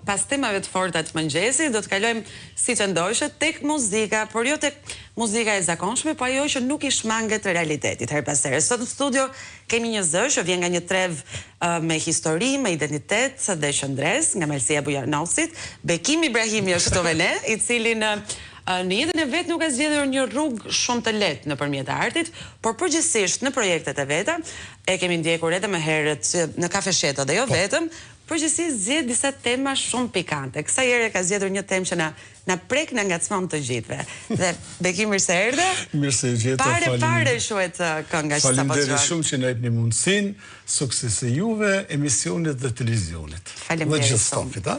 Pas temave të forta të mëngjesit, do të kalojmë siç e ndoshe tek muzika, por jo tek muzika e zakonshme, po ajo që nuk i shmanget realitetit herë pas here. Sot në studio kemi një zë që vjen nga një trevë me histori, me identitet dhe qëndresë, nga Malësia e Bujanocit. Bekim Ibrahimi është këtu me ne, i cili në në jetën e vet nuk ka zgjedhur një rrugë shumë të lehtë nëpërmjet artit, por përgjithësisht në projektet e veta, e kemi ndjekur edhe më herët në Kafesheto dhe jo po. vetëm, Përgjithësisht zgjedh disa tema shumë pikante. Kësaj here ka zgjedhur një temë që na na prek, na ngacmon të gjithëve. Dhe Bekim mirë se erdhe. Mirë se ju gjeta, Pare pare quhet kënga që sapo dëgjuam. Faleminderit shumë që na jepni mundësinë, suksese juve, emisionit dhe televizionit. Faleminderit shumë. Dhe gjithë stafit, a?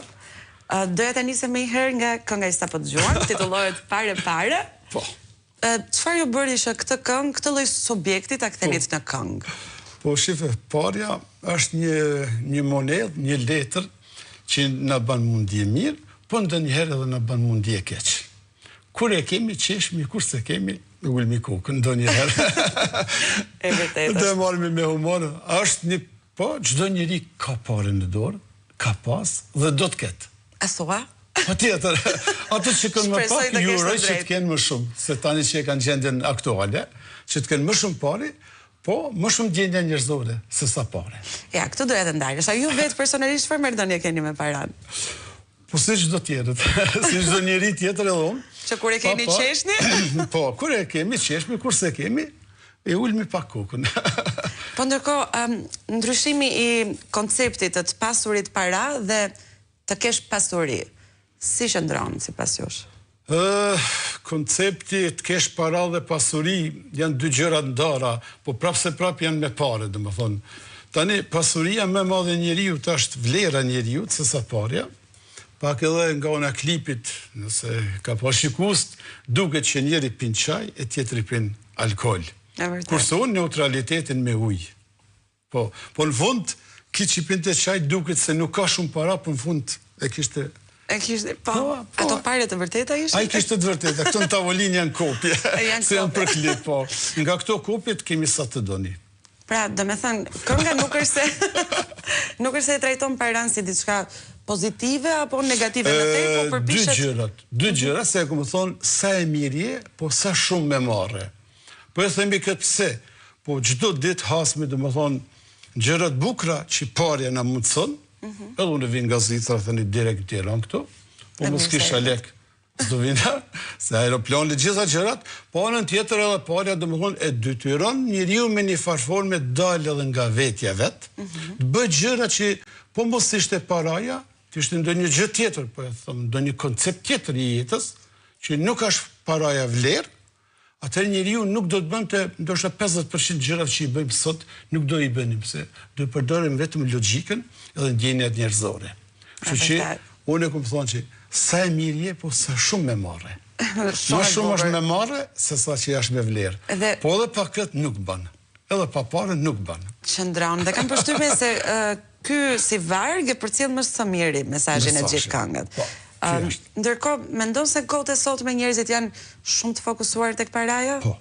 Doja ta nisem menjëherë nga kënga që sapo dëgjuam, titullohet Pare pare. Po. Çfarë ju bëri që këtë këngë, këtë lloj subjekti ta kthenit në këngë? Po shife, parja është një një monedhë, një letër që na bën m'u ndje mirë, po ndonjëherë edhe na bën m'u ndje keq. Kur e kemi qeshmi, kur s'e kemi ulmi kokën ndonjëherë. E vërtetë. Do e marrim me humor. Është një po çdo njeri ka pare në dorë, ka pas dhe do të ketë. A thua? Patjetër, ato që kanë më pak, ju uroj që të kenë më shumë, se tani që e kanë gjendjen aktuale, që të kenë më shumë pare, po më shumë ndjenja njerëzore se sa pare. Ja, këtu doja të ndalesha. Ju vetë personalisht çfarë marrëdhënie keni me paranë? Po si çdo tjetër, si çdo njeri tjetër edhe unë. Që kur e keni qeshni? Po, kur e kemi qeshmi, kur s'e kemi, e ulmi pak kokën. Po ndërkohë, ndryshimi i konceptit të të pasurit para dhe Të kesh pasuri, si qëndron sipas jush? Ëh, koncepti të kesh para dhe pasuri janë dy gjëra të ndara, po prapëseprapë janë me pare, domethënë. Tani, pasuria më e madhe e njeriut është vlera e njeriut sesa parja. Pak edhe nga ana e klipit, nëse ka pa shikuesit, duket që njëri pin çaj e tjetri pin alkool. Kurse unë neutralitetin me ujë. Po, po në fund, ky që pinte çaj duket se nuk ka shumë para, po në fund e kishte E kishte, po, po, po. Ato pare të vërteta ishin? Ai kishte të vërteta, këto në tavolinë janë kopje, janë se janë për klip, po. Nga këto kopjet kemi sa të doni. Pra, domethënë, kënga nuk është se, nuk është se e trajton paranë si diçka pozitive apo negative në thelb, po përpiqet... Dy gjërat, dy gjërat, se e kam thonë, sa e mirë je, po sa shumë me marre. Po e themi këtë pse? Po çdo ditë hasmi domethënë gjëra të bukura që parja na mundëson, mhm. edhe unë vij nga Zvicra thëni direkt në Tiranë këtu, po mos kisha lek, s'do vina, se aeroplani gjitha gjërat, po anën tjetër edhe parja domethënë e detyron njeriun me një farë forme të dalë edhe nga vetja vet, mhm. të bëjë gjëra që po mos ishte paraja, të ishte ndonjë gjë tjetër, po e them, ndonjë koncept tjetër i jetës, që nuk është paraja vlerë, atëherë njeriu nuk do të bënte ndoshta 50% gjërave që i bëjmë sot, nuk do i bënim, se do të përdorim vetëm logjikën edhe ndjenjat njerëzore. Kështu që unë e kam thonë që sa e mirë je, po sa shumë me marre. Më shumë është me marre se sa që është me vlerë. Dhe... Po edhe pa këtë nuk bën. Edhe pa pare nuk bën. Qëndron dhe kam përshtypjen se ky si varg e përcjell më së miri mesazhin e gjithë këngës. Po. Ndërkohë, mendon se kohët e sotme njerëzit janë shumë të fokusuar tek paraja? Po.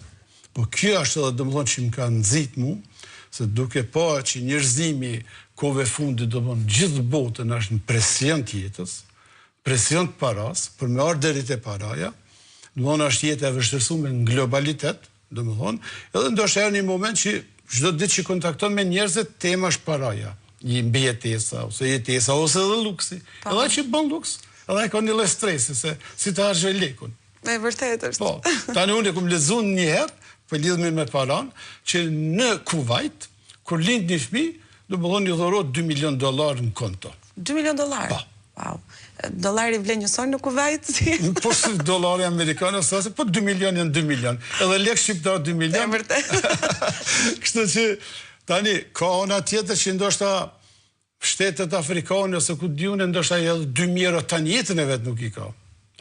Po kjo është edhe domethënë që më ka nxit mu, se duke pa që njerëzimi kohëve fundit domethënë gjithë botën është në presion të jetës, presion të paras, për me ardhë deri te paraja, domethënë është jeta e vështirësume në globalitet, Domethënë, edhe ndoshta erdh një moment që çdo ditë që kontakton me njerëzit, tema është paraja, një mbijetesa ose jetesa ose edhe luksi. Po. Edhe që bën luks, edhe ai ka një lloj stresi se si të harxhoj lekun. E vërtetë është. Po. Tani unë e kam lexuar një herë, po lidhemi me paran, që në Kuvajt, kur lind një fëmijë, domethënë i dhurohet 2 milion dollar në konto. 2 milion dollar? Po. Wow. Dollari vlen njësoj në Kuvajt? Po si dollari amerikan ose ose po 2 milion janë 2 milion. Edhe lek shqiptar 2 milion. E vërtetë. Kështu që tani ka ana tjetër që ndoshta shtetet afrikane ose ku di unë ndoshta edhe 2000 euro tani jetën e vet nuk i ka.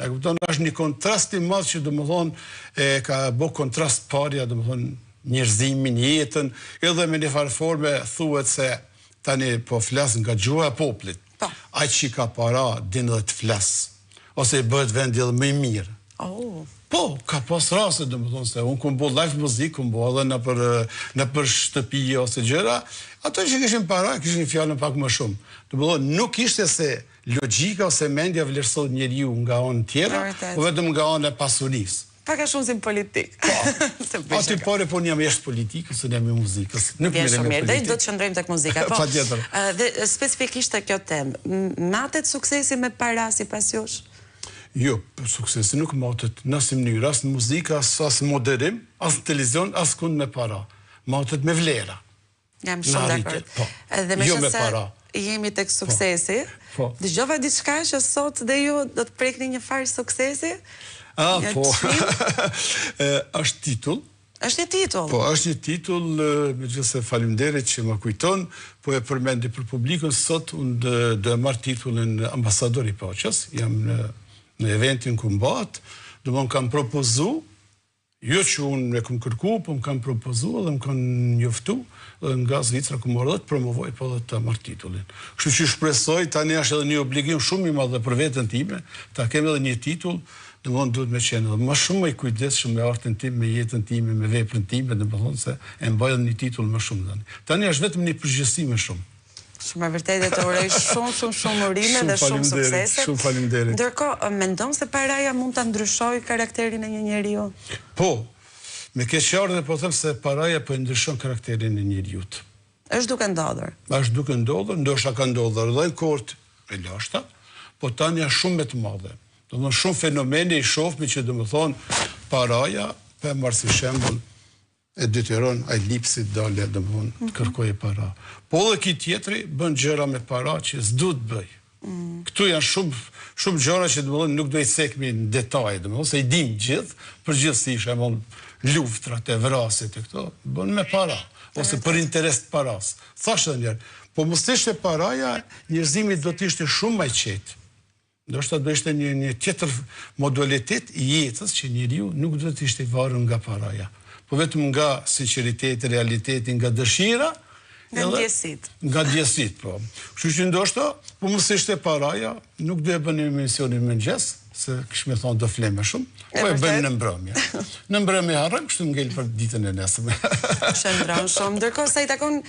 E kupton, është një kontrast i madh që domethënë e ka bo kontrast parja, domethënë njerëzimin, jetën, edhe me një farë forme thuhet se tani po flas nga gjuha e popullit. Po. Ai që ka para din edhe të flas. Ose i bëhet vendi edhe më i mirë. Oh. Po, ka pas raste, domethënë se unë kum bo live muzikë, kum bo edhe nëpër, nëpër shtëpi ose gjëra, ato që kishin para, kishin fjalën pak më shumë. Domethënë, nuk ishte se logjika ose mendja vlerësohet njeriu nga anë tjera, po vetëm nga ana e pasurisë. Pak a shumë si në politikë. Po, aty pare po unë jam jashtë politikës, unë jam i muzikës. Nuk merrem me politikë. Dhe do të qëndrojmë tek muzika. Po, Patjetër. Dhe specifikisht te kjo temë, matet suksesi me para sipas jush? Jo, suksesi nuk matet në asnjë mënyrë, as në muzikë, as as në moderim, as në televizion, askund me para. Matet me vlera. Jam shumë dakord. Po. Edhe jo me para. Jemi tek po. suksesi. Po. Dëgjova diçka që sot dhe ju do të prekni një farë suksesi? Ah, po. Është titull. Është një titull. Po, është një titull, megjithëse faleminderit që ma kujton, po e përmendi për publikun, sot unë do e marr titullin ambasador i paqes, jam në, në eventin ku mbahet, domethënë kam propozu, jo që unë e kam kërku, po më kanë propozu dhe më kanë njoftu, dhe nga Zvicra ku më dhe të promovoj, po dhe të marr titullin. Kështu që shpresoj, tani është edhe një obligim shumë i madh dhe për veten time, ta kem edhe një titull, Domethënë duhet me qenë edhe më shumë më i kujdesshëm me artin tim, me jetën time, me veprën time, domethënë se e mbaj edhe një titull më shumë tani. Tani është vetëm një përgjegjësi më shumë. Shumë e vërtetë dhe të uroj shumë shumë shumë urime dhe shumë suksese. Shumë faleminderit. Ndërkohë, mendon se paraja mund ta ndryshojë karakterin e një njeriu? Po. Me keqardhje po them se paraja po e ndryshon karakterin e njeriut. Është duke ndodhur. Është duke ndodhur, ndoshta ka ndodhur edhe në kohët e lashta, po tani është shumë me të madhe. Domethënë shumë fenomene i shofmi që domethënë paraja, po e marr si shembull, e detyron ai lipësi të dalë domethënë të mhm. kërkojë para. Po edhe ky tjetri bën gjëra me para që s'duhet të bëjë. Mm. Këtu janë shumë shumë gjëra që domethënë nuk do i cekmi në detaje, domethënë se i dim gjithë, përgjithësisht shembull luftrat e vrasjet e këto bën me para ose për interes të parasë. Thashë edhe një herë, po mos të ishte paraja, njerëzimi do të ishte shumë më i qetë. Ndoshta do ishte një një tjetër modalitet i jetës që njeriu nuk do të ishte i varur nga paraja, po vetëm nga sinqeriteti, realiteti, nga dëshira, Nga ndjesitë. Nga ndjesitë, po. Kështu që ndoshta, po mos ishte paraja, nuk do e bënim emisionin në mëngjes, se kishim thonë do flemë më shumë, po e bëjmë në mbrëmje. Në mbrëmje harrojmë, kështu ngel për ditën e nesërme. Qëndron shumë. Ndërkohë sa i takon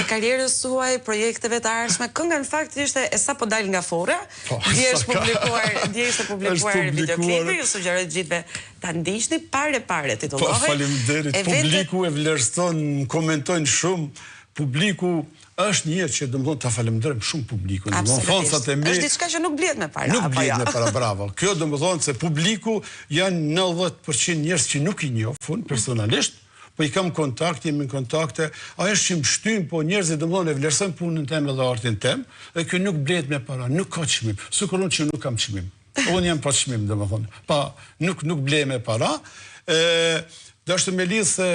karrierës suaj, projekteve të ardhshme, kënga në fakt ishte e sapo dalë nga furra, Po, dje është publikuar, dje ishte publikuar videoklipi, ju sugjeroj të gjithëve ta ndiqni pare pare titullohej. Po, faleminderit. Publiku e vlerëson, komentojnë shumë. Publiku është një që domethënë ta falenderojmë shumë publikun, domethënë fansat e mi. Është diçka që nuk blihet me para. Nuk blihet jo? me para, bravo. Kjo domethënë se publiku janë 90% njerëz që nuk i njoh unë personalisht, Po i kam kontakt, jemi në kontakte, ajo është që më shtyn, po njerëzit domethënë e vlerësojnë punën teme dhe artin tem, dhe kjo nuk blihet me para, nuk ka çmim. Sikur unë që nuk kam çmim. Unë jam pa çmim, domethënë. Pa, nuk nuk blej me para. Ë, dashtë me lidh se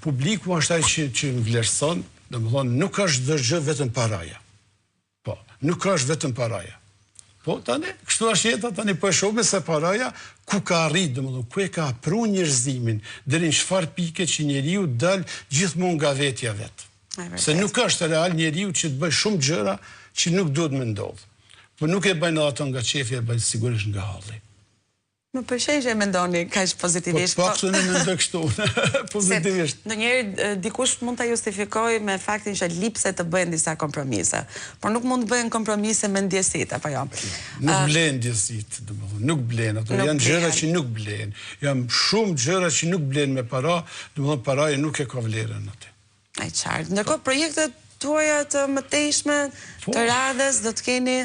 publiku është ai që që më vlerëson, domethënë nuk është çdo gjë vetëm paraja. Po, nuk është vetëm paraja. Po, tani, kështu është jeta, tani po e shohim se paraja ku ka arrit, domethënë, ku e ka pru njerëzimin, deri në çfarë pike që njeriu dal gjithmonë nga vetja vet. Se nuk është real njeriu që të bëjë shumë gjëra që nuk duhet me ndodhë. Po nuk e bëjnë ato nga qefi, e bëjnë sigurisht nga halli. Më pëlqen që e mendoni kaq pozitivisht. Po, po unë mendoj kështu, pozitivisht. Se ndonjëherë dikush mund ta justifikojë me faktin që lipset të bëhen disa kompromise, por nuk mund të bëhen kompromise me ndjesitë, apo jo? Nuk blen ndjesitë, domethënë, nuk blen ato, janë gjëra që nuk blen. Janë shumë gjëra që nuk blen me para, domethënë paraja nuk e ka vlerën aty. E qartë. Ndërkohë projektet tuaja të mëtejshme po. të radhës do të keni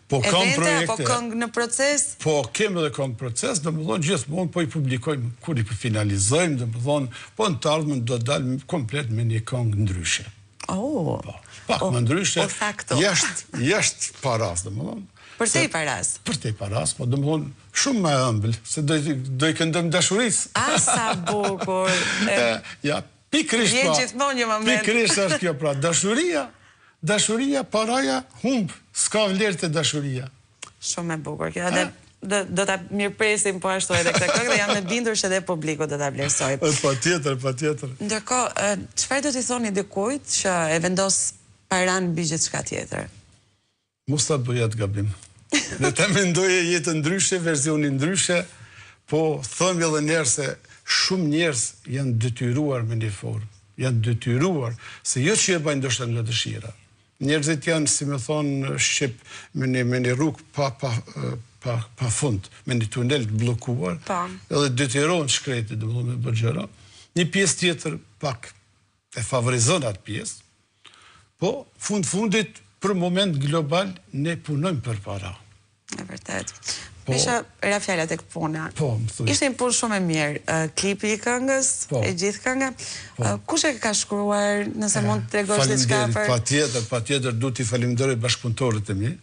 po, kam evente projekte, apo këngë në proces? Po, kemi edhe këngë në proces, domethënë gjithmonë po i publikojmë kur i finalizojmë, domethënë po në të ardhmen do dal komplet me një këngë ndryshe. Oh. Po, pak oh, më ndryshe. Oh, jashtë jashtë paras, domethënë. Përtej paras. Përtej paras, po domethënë shumë më e ëmbël, se do do i këndojmë dashurisë. A sa bukur. ja, Pikërisht pra. Vjen gjithmonë një moment. Pikërisht është kjo pra, dashuria, dashuria, paraja humb, s'ka vlerë te dashuria. Shumë e bukur kjo. Edhe do do ta mirëpresim po ashtu edhe këtë këngë dhe jam e bindur që edhe publiku do ta vlerësojë. Patjetër, patjetër. Ndërkohë, çfarë do t'i thoni dikujt që e vendos paranë mbi gjithçka tjetër? Mos ta bëjë atë gabim. Le ta mendojë jetën ndryshe, versionin ndryshe, Po themi edhe njëherë se shumë njerëz janë detyruar me një formë, janë detyruar, se jo që e bëjnë ndoshta nga dëshira. Njerëzit janë, si me thonë shqip, me një, me një rrugë pa, pa, pa, pa fund, me një tunel të bllokuar, po. edhe detyrohen të shkretët, domethënë me bërë gjëra. Një pjesë tjetër pak e favorizon atë pjesë, po fund fundit për moment global ne punojmë për para. E vërtet. Po, Meqë ra fjala tek puna. Po, më thuj. Ishte një punë shumë e mirë, klipi i këngës, po. e gjithë kënga. Po. Kush e ka shkruar, nëse mund të tregosh diçka për... Patjetër, patjetër, du t'i falenderoj bashkëpunëtorët e mi.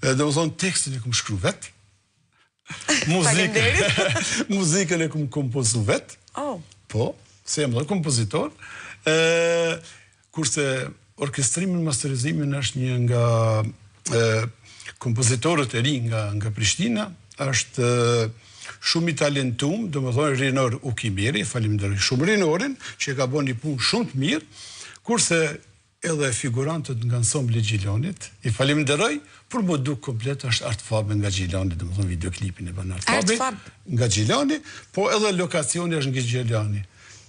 Domethënë, tekstin e kum shkru vetë. Muzikën, muzikën e kum kompozu vetë. Oh. Po, se jam dhe kompozitor. E, kurse orkestrimin, masterizimin është një nga e, kompozitorët e ri nga, nga Prishtina, është shumë i talentum, domethënë Rinor Ukimeri, faleminderit shumë Rinorin, që e ka bo një punë shumë të mirë, kurse Edhe figurantët nga ansambli i Gjilanit, i faleminderoj, por m'u duk komplet është Art Fabi nga Gjilani, domethënë videoklipin e bën Art Fabi nga Gjilani, po edhe lokacioni është nga Gjilani.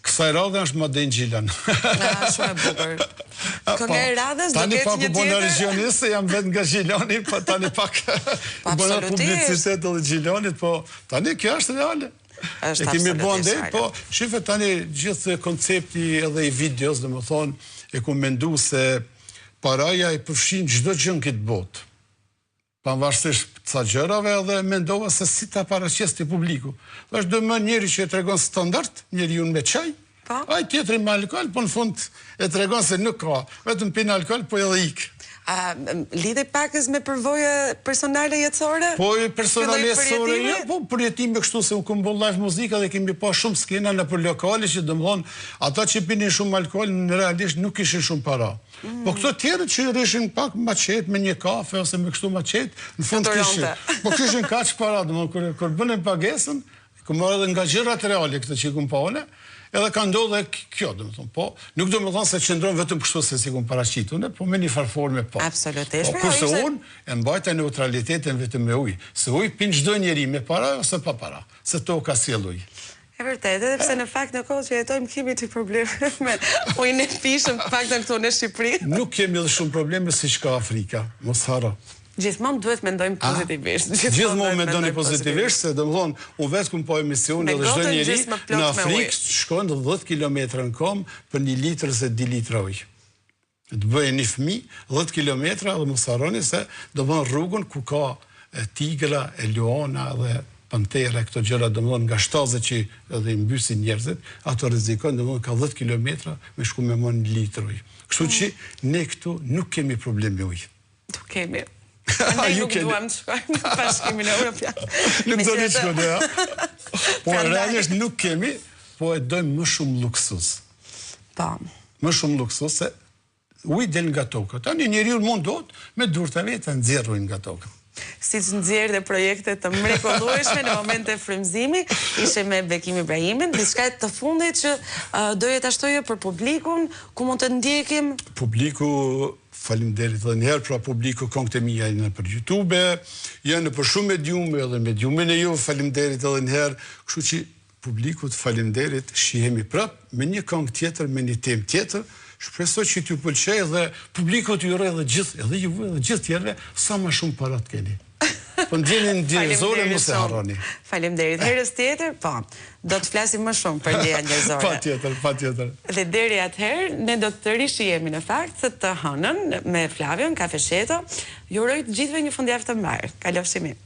Kësaj radhe është Made in Gjilan. Ah, shumë e bukur. Kënga po, e radhës do ketë një tjetër. Tani pak u bona regjionist se jam vetë nga Gjilani, po tani pak po, bëna publicitet edhe Gjilanit, po tani kjo është reale. Është e kemi bo andej, po shife tani gjithë koncepti edhe i videos, domethënë, e kum mendu se paraja e përfshin çdo gjë në këtë botë. Pavarësisht ca gjërave edhe mendova se si ta paraqes te publiku. Dhe është domethënë njëri që e tregon standard, njeriun me çaj, Po. Ai tjetri me alkool, po në fund e tregon se nuk ka, vetëm pin alkool, po edhe ik. A lidhej pakëz me përvoja personale jetësore? Po personale jetësore, jo, po përjetime kështu se unë kom bo live muzika dhe kemi pa shumë skena nëpër lokale që domethënë ata që pinin shumë alkool në realisht nuk kishin shumë para. Mm. Po këto tjerët që rrishin pak ma qetë me një kafe ose me kështu ma qetë, në fund kishin. Po kishin kaq para, domethënë kur kur bënin pagesën, Kum marrë edhe nga gjërat reale këtë që i kum pa unë, edhe ka ndodhë edhe kjo, domethënë, po, nuk domethënë se qëndron vetëm kështu se si kum paraqit unë, po me një farë forme po. Absolutisht. Po, kurse ishte... unë e mbajta neutralitetin vetëm me ujë, se ujë pin çdo njeri me para ose pa para, se toka sjell ujë. E vërtetë, edhe pse në fakt në kohë që jetojmë kemi dy probleme me ujin e pijshëm, të paktën këtu në Shqipëri. Nuk kemi edhe shumë probleme siç ka Afrika, mos harro. Gjithmonë duhet mendojmë pozitivisht. Gjithmonë mendoni pozitivisht, se domethënë, unë vetë kum pa emisione dhe çdo njeri në Afrikë shkon 10 kilometra në këmbë për një litër ose 2 litra ujë. Të bëjë një fëmijë 10 kilometra dhe mos harroni se domethënë rrugën ku ka tigra e luana dhe pantera këto gjëra domethënë nga shtazët që edhe i mbysin njerëzit, ato rrezikojnë domethënë ka 10 kilometra me shku me marrë një litër ujë. Kështu që ne këtu nuk kemi problem me ujë. Nuk kemi. Andaj nuk duam të shkojmë në Bashkimin Evropian. Nuk do të shkojmë, ja. Po realisht nuk kemi, po e dojmë më shumë luksuz. Po. Më shumë luksuz se uji del nga toka. Tani njeriu mundohet me duart e veta nxjerr ujin nga toka. Siç nxjerr dhe projekte të mrekullueshme në momente frymëzimi, ishim me Bekim Ibrahimin, diçka të fundit që doje ta shtoje për publikun, ku mund të ndjekim? Publiku Faleminderit edhe një herë, pra publiku këngët e mia janë nëpër YouTube, janë nëpër shumë mediume edhe mediumin e juve, faleminderit edhe një herë, kështu që publikut faleminderit, shihemi prap me një këngë tjetër, me një temë tjetër, shpresoj që t'ju pëlqejë dhe publikut ju uroj edhe gjithë, edhe juve edhe gjithë tjerëve sa më shumë para të keni. Po ndjenjën njerëzore mos e harroni. Faleminderit. Herës tjetër, po, do të flasim më shumë për ndjenja njerëzore. Patjetër, patjetër. Dhe deri atëherë, ne do të rishihemi në fakt të hënën me Flavion, Kafe Sheto. Ju uroj të gjithëve një fundjavë të mbarë. Kalofshi mirë.